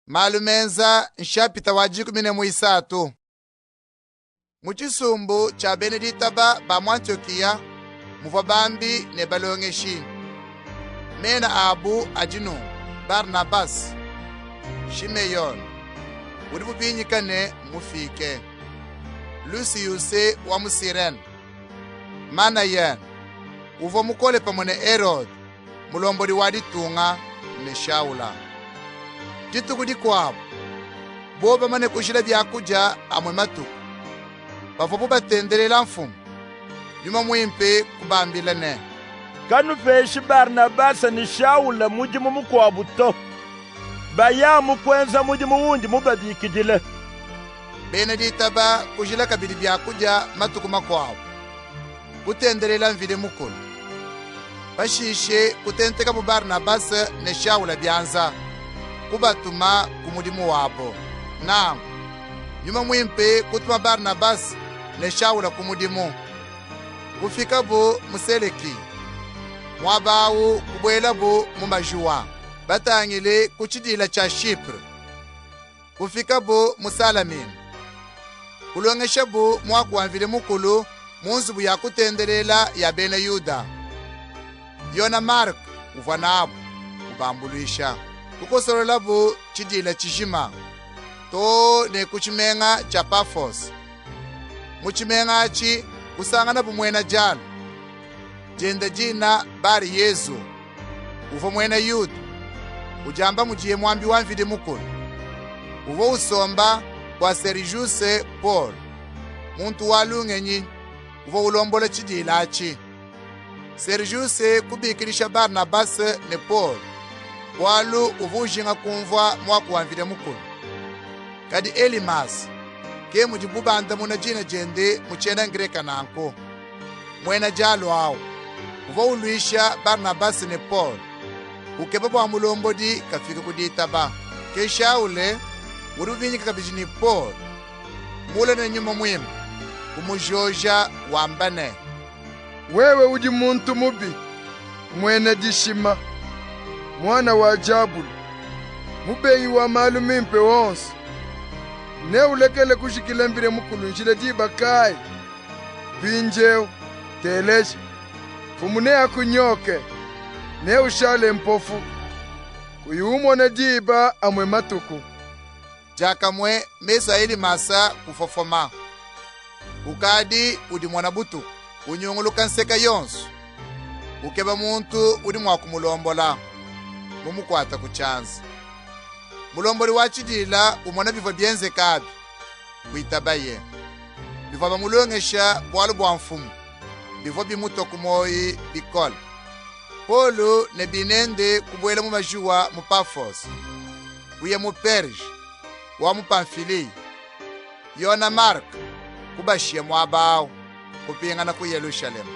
Malu menza nshapita wa 13. Mu tshisumbu tshia bena ditaba ba mu Antiokiya muvua bambi ne balongeshi. Mena abu adi nunku: Barnabase, Shimeyone, udibu binyika ne Mufike, Lusiyuse wa mu Sirene, Manayene, uvua mukole pamue ne Erode, mulombodi wa ditunga, ne Shaula. Dituku dikuabu, bobu bamane kujila biakudia amue matuku, pavuabu batendelela Mfumu, Nyuma Muimpe kubambila ne, Kanupeshi Barnabase ne Shaula mudimu mukuabu to. Bayamu kuenza mudimu undi mubabikidile. Bena ditaba kujila kabidi biakudia matuku makuabu, kutendelela Mvidi Mukulu. Pashishe kutentekabu Barnabase ne Shaula bianza, kubatuma ku mudimu wabo. Nanku Nyuma Muimpe kutuma Barnabase ne Shaula ku mudimu. Kufikabu mu Selekiya. Muaba awu kubuelabu mu majuwa, batangile ku tshidiila tshia Shipre. Kufikabu mu Salamine. Kulongeshabu muaku wa Mvidi Mukulu mu nzubu ya kutendelela ya bena Yuda. Yona Marke uvua nabu, ubambuluisha. Kukosololabu tshidiila tshijima, too ne ku tshimenga tshia Pafose. Mu tshimenga atshi kusanganabu muena dialu, diende dina Bar Yezu, uvua muena Yuda, udiamba mudiye muambi wa Mvidi Mukulu. Uvua usomba kua Serijuse Polu, muntu wa lungenyi, uvua ulombola tshidiila atshi. Serijuse kubikidisha Barnabase ne Polu, bualu uvua ujinga kumvua muaku wa Mvidi Mukulu. Kadi Elimase, ke mudibu bandamuna dina diende mu tshiena Ngreke nanku, muena dialu awu, uvua uluisha Barnabase ne Polu, ukeba bua mulombodi kafiki ku ditaba. Ke Shawule, udibu binyika kabidi ne Polu, muwule ne Nyuma Muimpe, kumujoja, wamba ne, Wewe udi muntu mubi, muena dishima, muana wa diabulu, mubengi wa malu mimpe onso. Neulekele kujikila Mvidi Mukulu njila diba kaayi? Mpindieu, teleja, Mfumu neakunyoke, neushale mpofu, kuyi umona diba amue matuku. Diakamue mesu a Elimasa kufofoma. Ukadi udimona butuku, unyunguluka nseka yonsu, ukeba muntu udi mua kumulombola, mumukuate ku tshianza. Mulombodi wa tshidiila umona bivua bienzeka abi, kuitabaye. Bivua bamulongesha bualu bua Mfumu bivua bimutua ku muoyi bikole. Polu ne binende kubuela mu majuwa mu Pafose, kuya mu Perge wa mu Pamfiliya. Yona Marka kubashiya muaba awu, kupingana ku Yelushalema.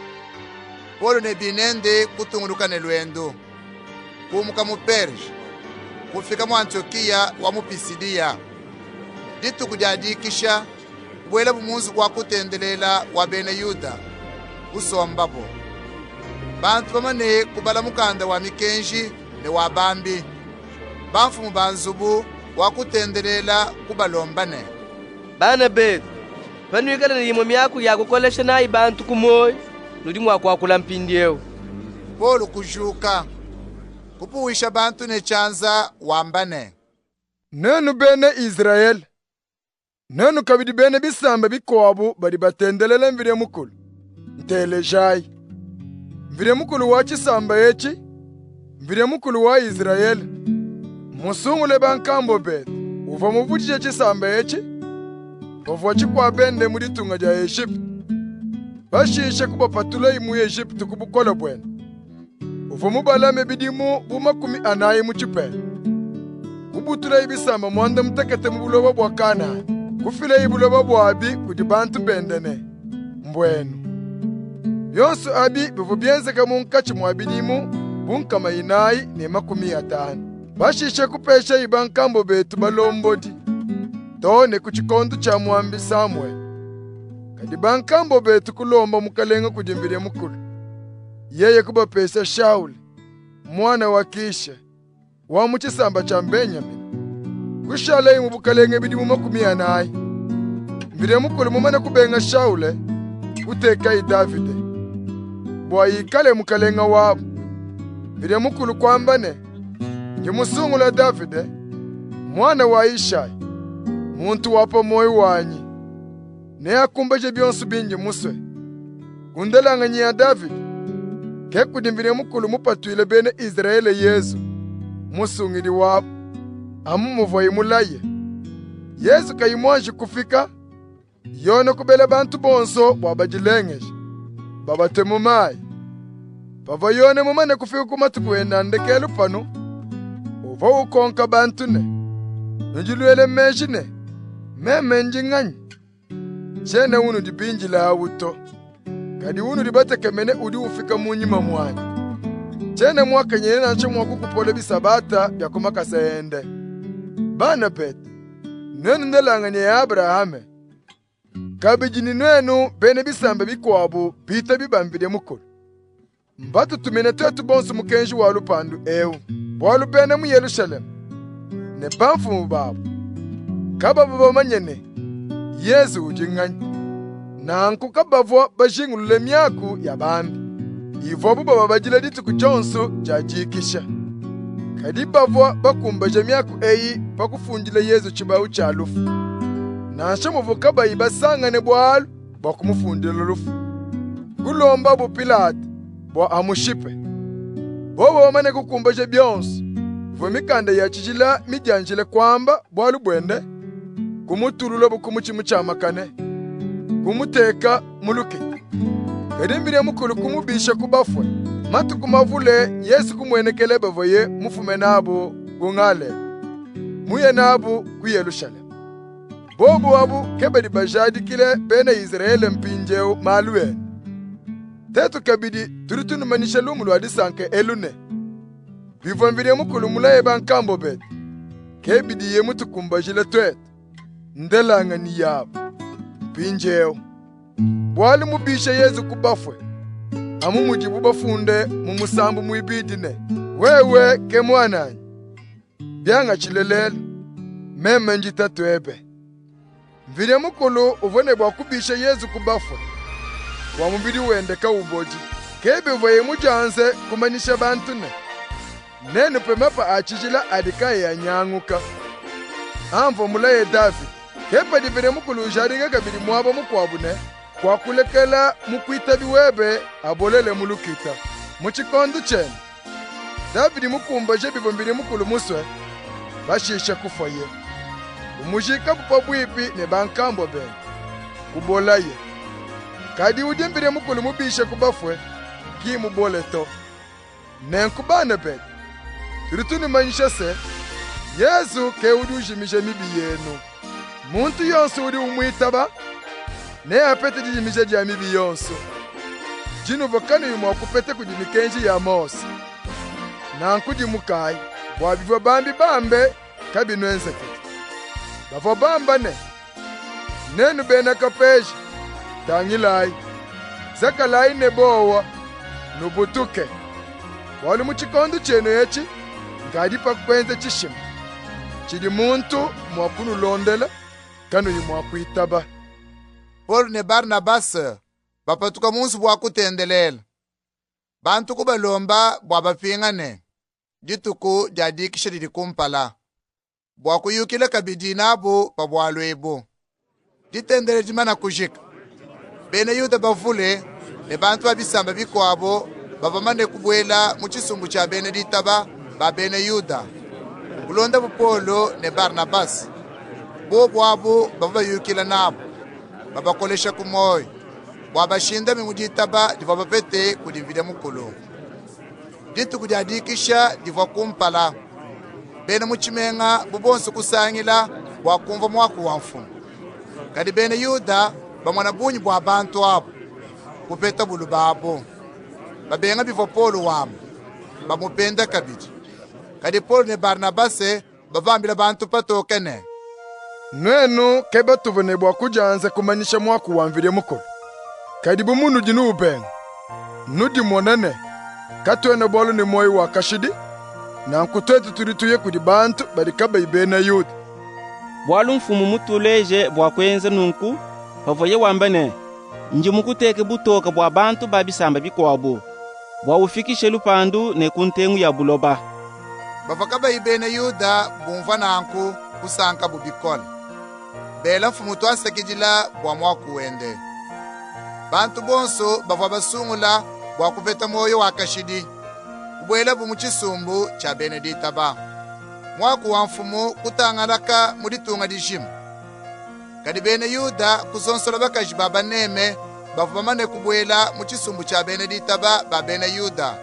Polu ne binende kutungunuka ne luendu, kumuka mu Perge, kufika mu Antiokiya wa mu Pisidiya. Dituku dia Dikisha, kubuelabu mu nzubu wa kutendelela wa bena Yuda, kusombabu. Bantu bamane kubala mukanda wa mikenji ne wa bambi, bamfumu ba nzubu wa kutendelela kubalomba ne, Bana betu, panuikala ne imue miaku ya kukolesha nayi bantu ku muoyo, nudi mua kuakula mpindieu. Polu kujuka, kupuwisha bantu ne tshianza, wamba ne, Nuenu bena Izrayele, Nuenu kabidi bena bisamba bikuabu badi batendelela Mvidi Mukulu, ntelejayi. Mvidi Mukulu wa tshisamba etshi, Mvidi Mukulu wa Izrayele, mmusungule bankambua betu. Uvua muvudije tshisamba etshi, pavua tshikua bende mu ditunga dia Ejipitu. Pashishe kubapatulaye mu Ejipitu ku bukole buende. Uvua mubalame bidimu bu 40 mu tshipela. Kubutulaye bisamba 18 mu buloba bua Kanane. Kufilaye buloba buabi kudi bantu bende ne, mbuenu. Bionsu abi bivua bienzeka munkatshi mua bidimu bu 450. Pashishe kupeshaye bankambua betu balombodi, too ne ku tshikondu tshia muambi Samuwele. Kadi bankambua betu kulomba mukalenga kudi Mvidi Mukulu. Yeye kubapesha Shawule, muana wa Kishe, wa mu tshisamba tshia Benyamine. Kushalaye mu bukalenga bidimu 40. Mvidi Mukulu mumane kubenga Shawule, kutekaye Davide, bua ikale mukalenga wabu. Mvidi Mukulu kuamba ne, Ndi musungule Davide, muana wa Ishayi, muntu wa pa muoyi wanyi. Neakumbaje bionsu bindi musue. Ku ndelanganyi ya Davide, ke kudi Mvidi Mukulu mupatuile bena Izrayele Yezu, Musungidi wabu, amu muvuaye mulaye. Yezu kayi muanji kufika, Yone kubela bantu bonso bua badilengeje, babatue mu mayi. Pavua Yone mumane kufika ku matuku ende a ndekelu panu, uvua ukonka bantu ne, Nudi nuela meji ne, meme ndi nganyi? Tshiena unudi bindile awu to, kadi unudi batekemene udi ufika munyima muanyi. Tshiena muakanyine nansha mua kukupola bisabata bia ku makasa ende. Bana betu, nuenu ndelanganyi ya Abrahame, kabidi ne nuenu bena bisamba bikuabu bitabi ba Mvidi Mukulu, mbatutumine tuetu bonso mukenji wa lupandu eu, bualu bena mu Yelushalema ne bamfumu babu kabavua bamanye ne, Yezu udi nganyi. Nanku kabavua bajingulule miaku ya bambi ivuabu bababadila dituku dionso dia dikisha. Kadi bavua bakumbaja miaku eyi pa kufundila Yezu tshibawu tshia lufu, nansha muvua kabayi basangane bualu bua kumufundila lufu. Kulombabu Pilate bua amushipe. Bobu bamane kukumbaja bionso bivua mikanda ya tshijila midianjile kuamba bualu buende, kumutululabu ku mutshi mutshiamakane, kumuteka mu lukita. Kadi Mvidi Mukulu kumubisha ku bafue. Matuku mavule Yezu kumuenekela bavuaye mufume nabu ku Ngalela, muye nabu ku Yerushalayime. Bobu abu ke badi bajadikile bena Izrayele mpindiewu malu ende. Tuetu kabidi tudi tunumanyisha lumu lua disanka elu ne, bivua Mvidi Mukulu mulaye bankambua betu, ke bidiye mutukumbajile tuetu, ndelanganyi yabu, mpindiewu. Bualu mubishe Yezu ku bafue, amu mudibu bafunde mu musambu muibidi ne, Wewe ke muananyi, biangatshile lelu, meme ndi tatuebe. Mvidi Mukulu uvua ne bua kubisha Yezu ku bafue, bua mubidi wende kaubodi. Ke bivuaye mudianze kumanyisha bantu ne, Nennupe mapa a tshijila adi kaayi anyanguka, amvua mulaye Davide. Ke padi Mvidi Mukulu ujadika kabidi muaba mukuabu ne, Kuakulekela mukuitabi webe abolele mu lukita. Mu tshikondu tshiende, Davidi mukumbaje bivua Mvidi Mukulu musue, pashishe kufuaye. Kumujikabu pabuipi ne bankambua bende, kubolaye. Kadi udi Mvidi Mukulu mubishe ku bafue, ki mubole to. Nenku bana betu, tudi tunumanyisha se, Yezu ke udi ujimija mibi yenu. Muntu yonso udi umuitaba neapete dijimija dia mibi yonso, dinuvua kanuyi mua kupeta kudi mikenji ya Mose. Nanku dimukayi bua bivua bambi bambe kabinuenzekedi. Bavua bamba ne, Nenu bena kapeja, tangilayi, zakalayi ne bowa, nubutuke. Bualu mu tshikondo tshienu etshi nkadi pa kuenza tshishima tshidi muntu mua kunulondela kanuyi mua kuitaba. Paulo ne Barnabase bapatuka mu nzubu wa kutendelela. Bantu kubalomba bua bapingane dituku dia dikisha didi kumpala. bua kuyukila kabidi nabu pa bualu ebu. Ditendele dimana kujika, bena Yuda bavule ne bantu ba bisamba bikuabu bavua bamane kubuela mu tshisumbu tshia bena ditaba ba bena Yuda, kulondabu Polu ne Barnabase. Bobu abu bavua bayukila nabu, babakolesha ku muoyi, bua bashindame mu ditaba divua bapete kudi Mvidi Mukulu. Dituku dia dikisha divua kumpala. Bena mu tshimenga bu bonso kusangila bua kumvua muaku wa Mfumu. Kadi bena Yuda bamona bungi bua bantu abu, kupeta bulubabu, babenga bivua Polu wamba, bamupenda kabidi. Kadi Polu ne Barnabase bavua bambila bantu patoke ne, Nuenu ke batuvua ne bua kudianza kumanyisha muaku wa Mvidi Mukulu. Kadi bu munudi nuubenga, nudimona ne, katuena bualu ne muoyi wa kashidi, nanku tuetu tudi tuya kudi bantu badi kabayi bena Yuda. Bualu Mfumu mmutuleje bua kuenza nunku, pavuaye wamba ne, Ndi mukuteke butoke bua bantu ba bisamba bikuabu, bua ufikishe lupandu ne ku ntengu ya buloba. Bavua kabayi bena Yuda bumvua nanku, kusankabu bikole, bela Mfumu tuasakidila bua muaku wende. Bantu bonso bavua basungula bua kupeta muoyo wa kashidi, kubuelabu mu tshisumbu tshia bena ditaba. Muaku wa Mfumu kutangalaka mu ditunga dijima. Kadi bena Yuda kusonsola bakaji ba baneme bavua bamane kubuela mu tshisumbu tshia bena ditaba ba bena Yuda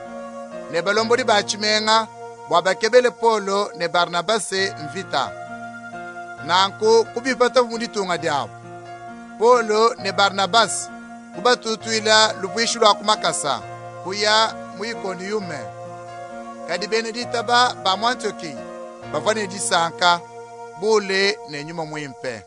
ne balombodi ba tshimenga bua bakebele Polo ne Barnabase mvita. Nanku kubipatabu mu ditunga diabu. Polo ne Barnabase kubatutuila lupuishi lua ku makasa, kuya mu Ikoniyume. Kadi bena ditaba ba mu Antiyokiya bavua ne disanka, bule ne Nyuma Muimpe.